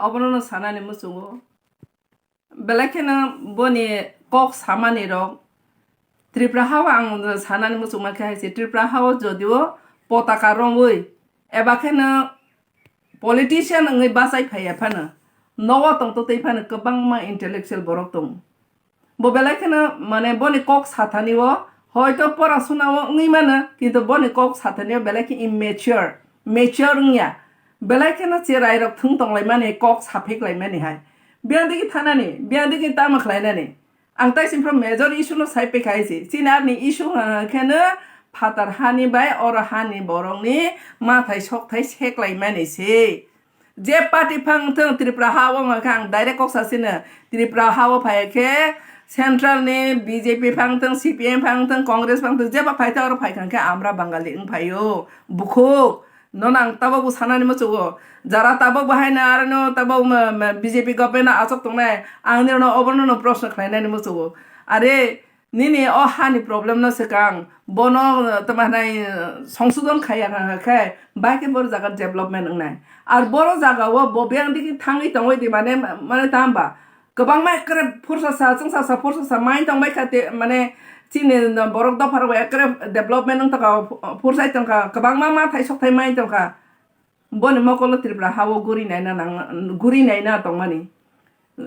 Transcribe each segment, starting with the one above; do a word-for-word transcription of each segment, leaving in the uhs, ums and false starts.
Obono no sanani muchungo. Belai kheno boni kok samani rok Tripura hao ang sanani muchungma khe hai se, Tripura hao jodio potaka romwi eba kheno politician wngwi bachai phaiya phano, nogo tongtotwi phano kwbangma intellectual borok tongo. Bo belai kheno, mane, boni kok sathani o hoito porasuna o wngwi mano, kintu boni kok sathani o belai khe immature, mature wngya. Belai kheno cherai rok thung tonglaimani, kok saphiklaimani hai. Biyang digi thanani, biyang digi tamo khlainani. Ang tai sini major issue no sai pekha hai se. Chini arni issue hwnka kheno phatar hani bai oro hani borokni mathai sokthai seklaimani se. Je party phang thung Tripura ha o hwnka khe ang direct kok sasino. Tripura ha o phai khe central ni B J P phang thung, C P M phang thung, Congress phang thung, jeba phai thung oro phai kha khe amra Bangali wng phaio. Bukhuk. Nono ang tabok bo sanani muchungo. Jara tabok bo haino arono tabok ma, ma, B J P government no achok tongnai. Ang nirano obono no proshno khlainani muchungo. Are, nini o hani problem no swkang. Bono, uh, tamo hinai, uh, songsodon khaiya kha khe, bai khe boro jaga development wngnai. Ar boro jaga o bo biyang digi thangwi tongwi di mane, mane tamo ba? Kwbangma ekre phursa sa, chwngsa sa, phursa sa mai tong bai kha te, mane chini borok dopha rok ekre development wng tongkha, phursai tongkha, kwbangma ma thai sok thai mai tongkha. Boni mokolo Tripura ha o guri naina nang, guri naina tongmani.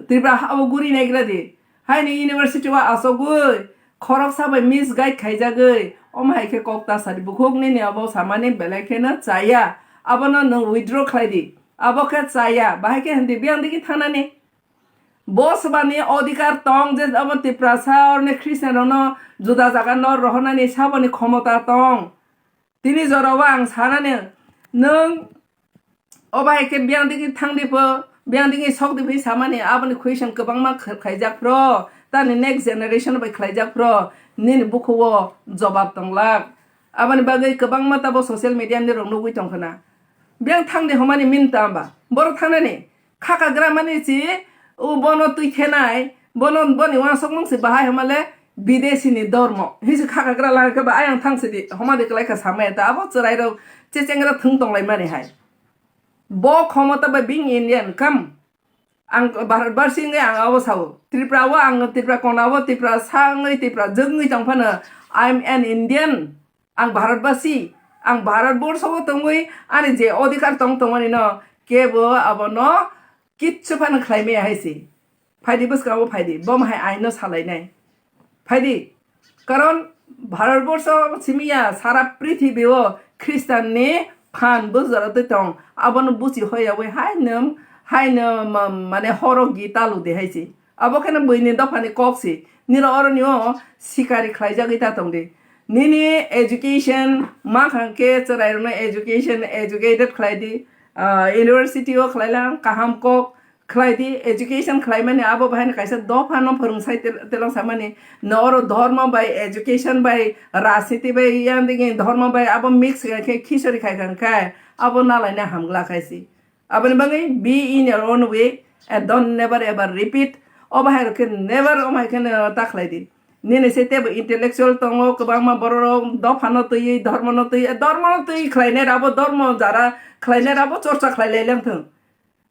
Tripura ha o guri naigra di. Haini university o asogwi, khoroksa bai misguide khaijagwi, omo hai khe kok ta sadi. Bukhuk nini abo samani belai kheno chaya. Abono nwng withdraw khlai di. Abo khe chaya. Bahai khe hindi biyang digi thanani. Bo swbani odhikar tong je abo Tiprasa orni Christian rokno juda jaga no rohornani saboni khomota tong. Tini jorao ang sanani nwng obo hai khe biyang digi thang di pho, biyang digi sok di phi samani aboni question kwbangma kh-, khlaijak phro, tani next generation bai khlaijak phro, nini bukhugo jobab tonglak. Aboni bagwi kwbangma tabo social media ni rok nugwi tongkhna. Biyang thang di homani min tamba, borok thangnani. Khaka gramani si, o bono twi khenai, bono, boni uansukmung si bahai hwnmale bidesi ni dormo. Hisi khaka gra lang khe ba ayang thang sidi, homa di kwlai kha samaya ta, abo chwrai rok chechengra thung tong lai mani hai. Bo khomota bai being Indian, come. Ang Bharat barsi wngwi ang abo sao. Tripura o ang Tripura kona o Tripura sa wngwi Tripura jwk wngwi tong phano, I am an Indian. Ang Bharatbasi, ang Bharatborsho o tongwi ani je odhikar tong tongmani no kebo abono kitsu phano khlai maya hai se. Phaidi bwskango phaidi, bo hai aino salainai. Phaidi, karon Bharatborsho simiya sara prithibi o Khristanni phan bujaro twi tong, abono buchi hoyawi haino, haino ma-, mane horo Gita ludi hai se. Abo kheno buini dophani kok si. Niro oroni o sikari khlaijagwi ta tongdi. Nini education ma khang khe chwrairokno education, educated khlai di. Ah, university o khlai lang kaham kok khlai di. Education khlaimani abo bahai no kaisa dophano phwrwng sai tel-, telong samani. No oro dhormo bai, education bai, rajniti bai, yang digi dhormo bai abo mix khai khe khichori khai kha khe abo nalaina hamgla khai si. Aboni bagwi be in your own way and don't never ever repeat. Obo hai rok khe never omo hai khe no ta khlai di. Nini se tebo intellectual tongo, kwbangma borok rok dophano twiwi, dhormono twiwi, dhormono twiwi khlainai rabo, dhormo jara khlainai rabo chorcha khlai lai lang thung.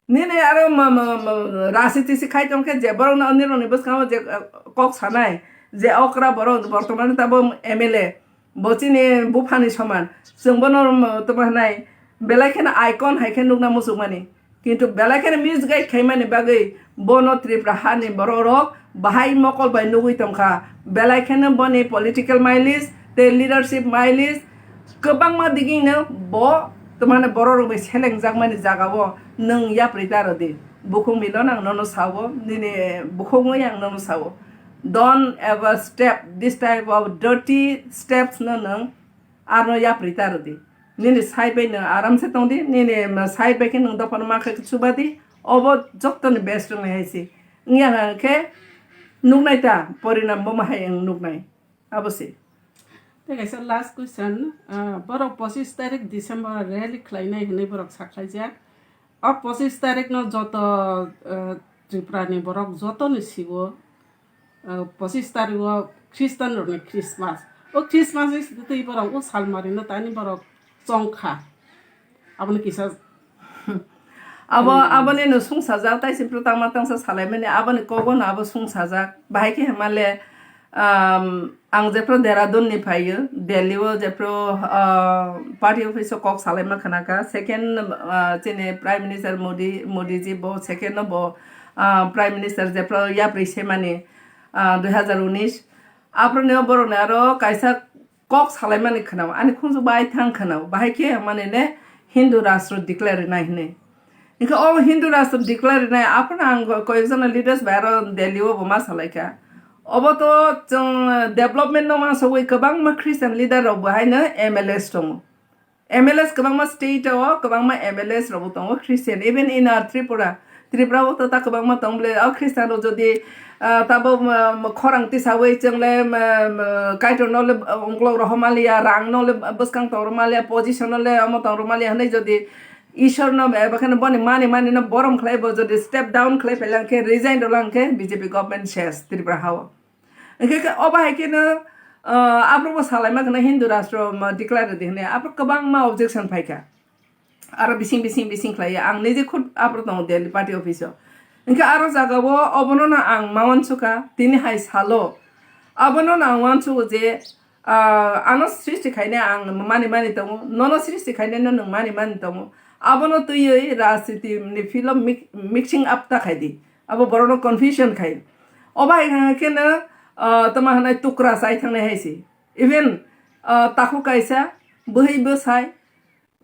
Nini aro ma, ma, ma, rajniti se khai tong khe je borok no nirok ni bwskango je, uh, kok sanai, je okra borok bortomani tabo M L A. Bo chini buphani soman. Chwng bono, um, tamo hwnai, belai kheno icon hai khe nukna muchukmani. Kintu belai kheno misguide khaimani bagwi bono Tripura hani borok rok bahai mokol bai nugwi tongkha. Belai kheno boni political mileage tei leadership mileage kwbangma digino bo, tamo hwnai, borok rok bai selengjakmani jagao nwng yapri ta rwdi. Bukhuk milon ang nono sao, nini bukhuk wngwi ang nono sao. Don't ever step this type of dirty steps no nwng arno yapri ta rwdi. Nini side bai nwng aram se tongdi, nini side bai khe nwng dophano ma khe chuba di, obo jottoni best wngnai hai se. Wngya hwnkhe nuknai ta, porinam bo ma hai wng nuknai. Abo se. Tei kaisa last question, ah, borok pochis tarik December rally khlainai hwnwi borok sakhlaijak. O pochis tarik no joto, ah, Tripura ni borok joto ni sigo, ah, pochis tarik o Christian rok ni Christmas. O Christmas ni twi borok o salmari no tani borok chongkha. Aboni kisa. Abo, hmm, aboni no sungsajak, tai se phuru tangma tangsa salaimani, aboni kogo no abo sungsajak. Bahai khe hwnmale, um, ang jephru Dehradun ni phaio, Delhi o jephru, uh, party office o kok salaima khwnakha. Second, uh, chini Prime Minister Modi, Modi ji bo second no bo, uh, Prime Minister jephru yapri semani, uh, dui hazar unis. Aphuru ni borok ni aro kaisa kok salaimani khwnao, ani khunju bai thang khwnao, bahai khe mane ne Hindu rashtra declare rinai hinwi. Hinkhe o Hindu rashtra declare rinai aphano ang koyekjona leaders bai aro Delhi o bo ma salaikha. Obo to chwng development no ma sogwi kwbangma Christian leader rok bo haino M L As tongo. M L As kwbangma state o kwbangma M L As rok bo tongo Christian, even in our Tripura. Tripura o to ta kwbangma tong bole, o Christian rok jodi, ah, tabo, um, khorang tisawi chwng le, um, um, Kaitor no le, um, ungklok rohor maliya, rang no le bwskang tong rw maliya, position no le omo tong rw maliya hwnwi jodi Ishwar no eba kheno boni mani mani no borom khlai bo jodi step down khlai phaila hwnkhe, resign rwla hwnkhe B J P government ses Tripura ha o. Hwnkhe khe obo hai kheno, ah, aphuru bo salaima kheno Hindu rashtra, um, declare rwdi hwnwi aphuru kwbangma objection phaikha. Aro bising bising bising khlaiya, ang nije khud aphuru tongo Delhi party office o. Hwnkhe aro jagao obono no ang ma uansukha, tini hai salo. Abono no ang uansugo je, ah, ano srishti khainai ang mani mani tongo, nono srishti khainai no nwng mani mani tongo. Abono twiwi rajniti ni field o mix-, mixing up ta khaidi. Abo borokno confusion khai. Obo hai kheno, ah, tamo hwnai tukra chai thangnai hai se. Even, ah, takhuk kaisa, bwhwi bwsai,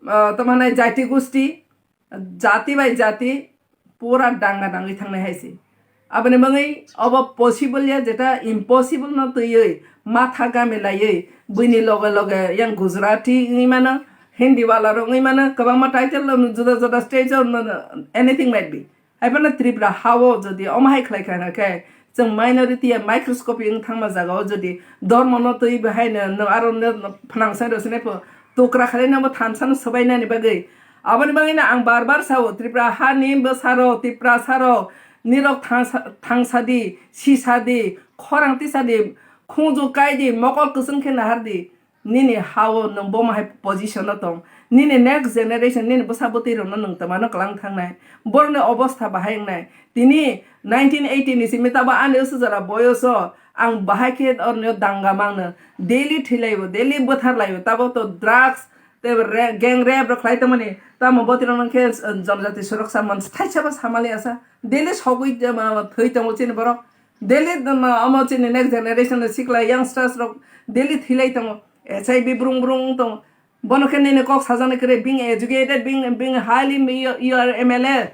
ah, tamo hwnai jati gusti, jati bai jati pura danga dangwi thangnai hai se. Aboni bagwi obo possible ya, jeta impossible no twiwi matha gami laiwi buini loge loge yang Gujarati wngwi mano, Hindi wala rok wngwi mano, kwbangma title no juda juda stage o no, no, anything might be. Haiphano Tripura ha o jodi omo hai khlai kha khe, chwng minority ya microscopy wng thangma jaga o jodi dhormo no twi bahai no, no aro no phnangsa rw sinai pho, tukra khlai no bo thansa no swbai nani bagwi. Aboni bagwi no ang bar bar sao, Tripura ha ni bwsa rok, Tiprasa rok, nirok thangsa, thangsa di, sisa di, khorang tisa di, khungju kai di, mokol kwchwng khe nahar di. Nini ha o nwng bomo hai position o tong, nini next generation, nini bwsa bwtwi rok no nwng twma no kwlang thangnai, borok ni obostha bahai wngnai. Tini nineteen eighty ni simi tabo ani usu jora boyos o ang bahai khe oroni o danga mangno, daily thwi lai o, daily bwthar lai o, tabo to drugs tei re-, gang rape rok khlai tongmani, tamo bwtwi rok no khe, uh, Jonojati Suroksa Monch thaisa bo samali asa, daily sogwi, uh, thwi tongo chini borok. Daily, um, omo chini next generation ni sikla youngsters rok daily thwi lai tongo. H I V brung brung wng tongo. Bono khe nini kok sajani kwrwi, being educated, being, being highly, you, you are M L A.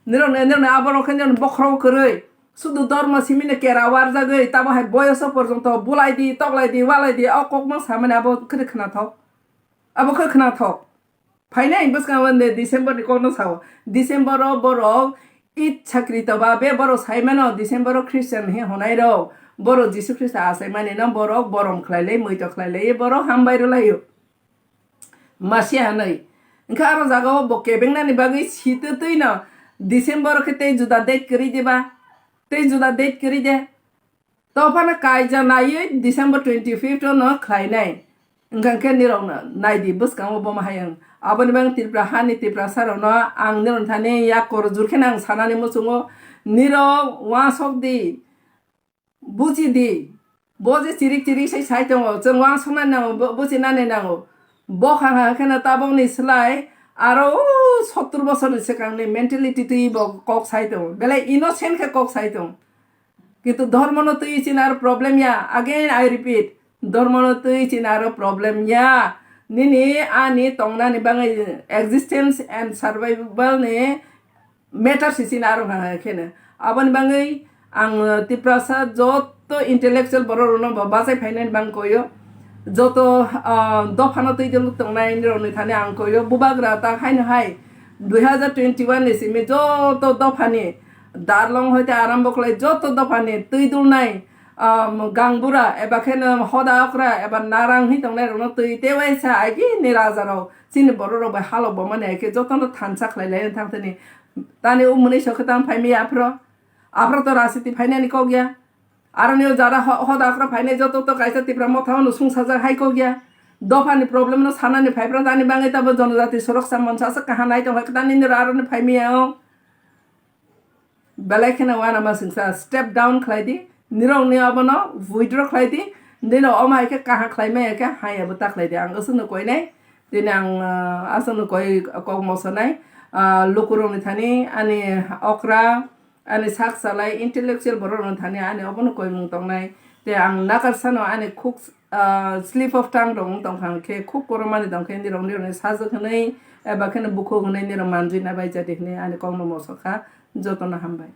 Nirok, nirok ni aborok khe nirok ni bokhorok kwrwi. Sudu dormo simi ni kera warjagwi, tamo hai boyoso porjonto bulai di, toklai di, walai di, o kok no samani abo kwrwi khnathok. Abo khe khnathok. Phainai bwskango de December ni kokno sao. December o borok Id Sakri toba be borok sai mano December o Christian he honai rok. Borok Jisu Khristo achai mani no borok borom khlai lai, muito khlai lai, borok hambai rw lai o. Masia hanai. Hwnkhe aro jaga o bo kebeng nani bagwi sitwtwi no December o khe tei juda date kwrwi de ba? Tei juda date kwrwi de? To phano kaija naiwi December twenty fifth o no khlainai. Wngkha khe nirok no naidi bwskango bomo hai wng. Aboni bagwi Tripura hani Tiprasa rok no ang nirok thani yak koro jur khe ang sanani muchungo, nirok uansok di, buji di. Bo je chirik chirik sai sai tongo, chwng uansuknani nango, bu-, bujinani nango. Bo kha kha kheno tabokni slai aro o sottur bosorni swkangni mentality twi bo kok sai tongo. Belai innocent khe kok sai tongo. Kintu dhormo no twi chini aro problem ya. Again, I repeat, dhormo no twi chini aro problem ya. Nini ani tongnani bagwi existence and survival ni matter si chini aro ha kheno. Aboni bagwi ang Tiprasa joto intellectual borok rokno bo bachai phainani bang koyo. Joto, ah, dophano twi tongnai rokni thani ang koyo. Bubagra ta haino hai dui hazar twenty one ni simi joto dophani Darlong hoite arambo khlai joto dophani twi dulnai, um, gangbura eba kheno hoda okra eba narang hi tongnai rokno twi tewaisa agi ni raja rok chini borok rok bai halok bo mani hai khe jotono thansa khlai lai thang thani. Tani o mwnwi so khe tamo phai maya aphro? Aphro to rajniti phainani kok ya. Aroni o jara ho-, hoda okra phainai joto to kaisa Tipra Motha no sungsajak hai kok ya. Dophani problem no sanani phaiphra tani bangwi tabo jonojati sorok sa mansa sa kaha nai tongkha kwtani niro aroni phaimiya o. Belai kheno wana masingsa step down khlai di, nirokni abono withdraw khlai di, nino omo hai khe kaha khlai maya khe hai abo ta khlai di. Ang aswkno koi nai, tini ang, ah, aswkno koi kok moso nai, ah, lukurokni thani ani okra, ani sak salai intellectual borok rokni thani ani obono koimung tongnai. Te ang nakar sano ani khuk, ah, slip of tongue rok wng tongkha, hwnkhe khuk koromani tongkhe nirok nirokni sajwk hwnwi eba kheno bukhuk hwnwi nirok manjui nabai jadi hwnwi ani kokno mosokha. Jotono hambai.